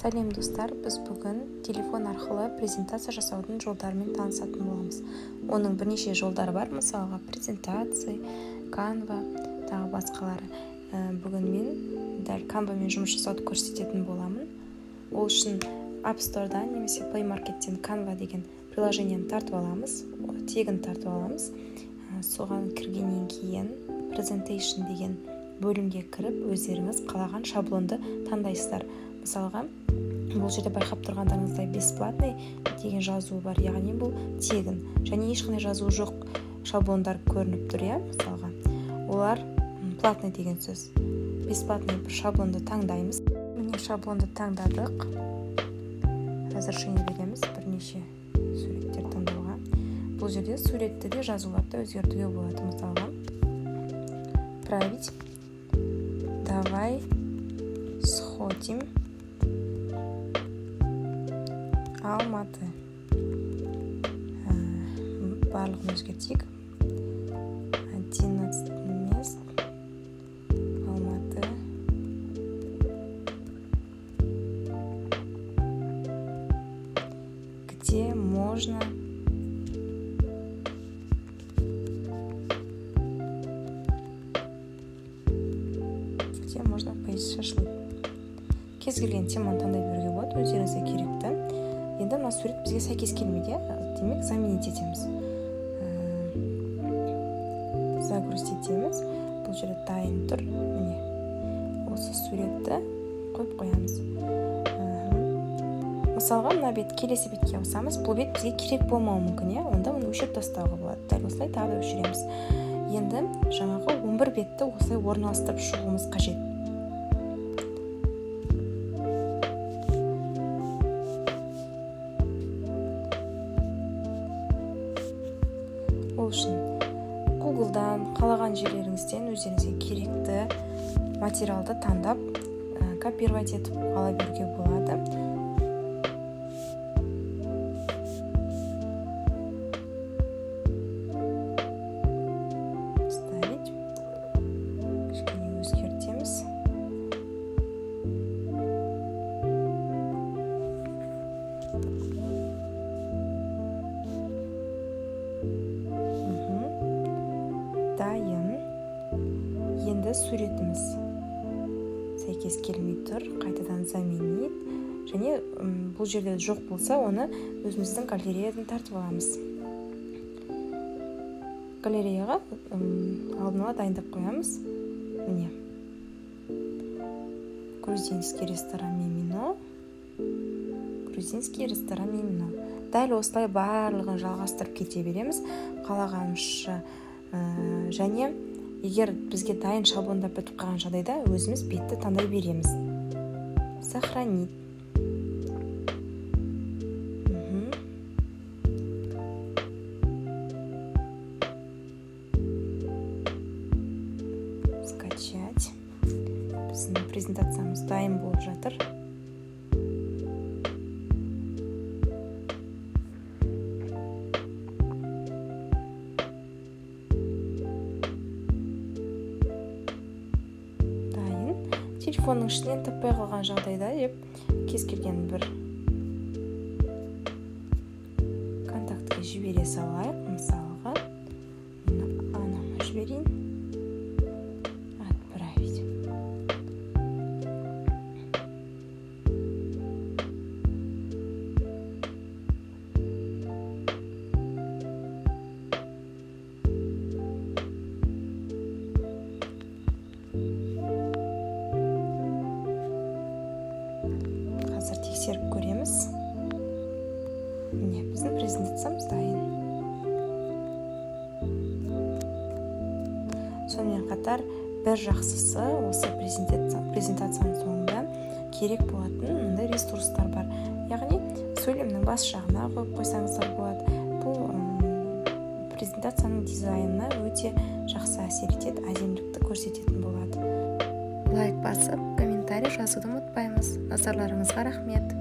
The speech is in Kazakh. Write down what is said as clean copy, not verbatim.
Сәлем, достар! Біз бүгін телефон арқылы презентация жасаудың жолдарымен танысатын боламыз. Оның бірнеше жолдары бар, мысалға, презентация, Canva, тағы басқалары. Бүгін мен дәл Canva-мен жұмыс жасауды көрсететін боламын. Ол үшін App Store'дан немесе Play Market'тен Canva деген приложениені тартып аламыз, тегін тартып аламыз. Соған кіргеннен кейін Presentation деген бөлімге кіріп, өздеріңіз қалаған шаблонды таңдайсыздар. Мысалға, бұл жерде байқап тұрғандарыңыздай, «бесплатный» деген жазуы бар, яғни бұл тегін және ешқандай жазуы жоқ шаблондар көрініп тұр, иә. Мысалға, олар платный деген сөз. Бесплатный бір шаблонды таңдаймыз. Міне, шаблонды таңдадық, разрешение береміз бірнеше суреттер таңдауға. Бұл жерде суретті де, жазуларды да өзгертуге болады. Мысалға, «Править», «Давай сходим Алматы». Барлығын өзгертейік. 11 мест Алматы. Где можно где можно поесть шашлык. Кез келген теманы таңдай беруге болады, өздеріңізге керекті. Енді мына сурет бізге сәйкес келмейді, иә, демек, заменить етеміз. Загрузить етеміз. Бұл жерде дайын тұр, міне, осы суретті қойып қоямыз. Мысалға, мына бет, келесі бетке ауысамыз. Бұл бет бізге керек болмауы мүмкін, иә, онда оны өшіріп тастауға болады. Дәл осылай тағы да өшіреміз. Енді жаңағы 11 бетті осылай орналастырып шығуымыз қажет. Ол үшін Гуглдан, қалаған жерлеріңізден өздеріңізге керекті материалды таңдап, копировать етіп ала беруге болады. Вставить, кішкене өзгертеміз. Дайын. Енді суретіміз сәйкес келмей тұр, қайтадан заменить. Және бұл жерде жоқ болса, оны өзіміздің галереядан тартып аламыз. Галереяға алдын ала дайындап қоямыз. Міне, грузинский ресторан Мимино, грузинский ресторан Мимино. Дәл осылай барлығын жалғастырып кете береміз қалағанымызша. Және егер бізге дайын шаблондар бітіп қалған жағдайда, өзіміз бетті таңдай береміз. Сохранить. Скачать. Біздің презентациямыз дайын болып жатыр. Дайын. Телефонның ішінен таппай қалған жағдайда деп, кез келген бір контактіге жібере салайық. Мысалға, мен анама жіберейін. Отправить. Қазір тексеріп көреміз. Міне, біздің презентациямыз дайын. Сонымен қатар, бір жақсысы, осы презентацияның соңында керек болатын мындай ресурстар бар, яғни сөйлемнің бас жағына қойып қойсаңыздар болады. Бұл презентацияның дизайнына өте жақсы әсер етеді, әдемілікті көрсететін болады. Лайк басып, комментарий жазуды ұмытпаймыз. Назарларыңызға рахмет!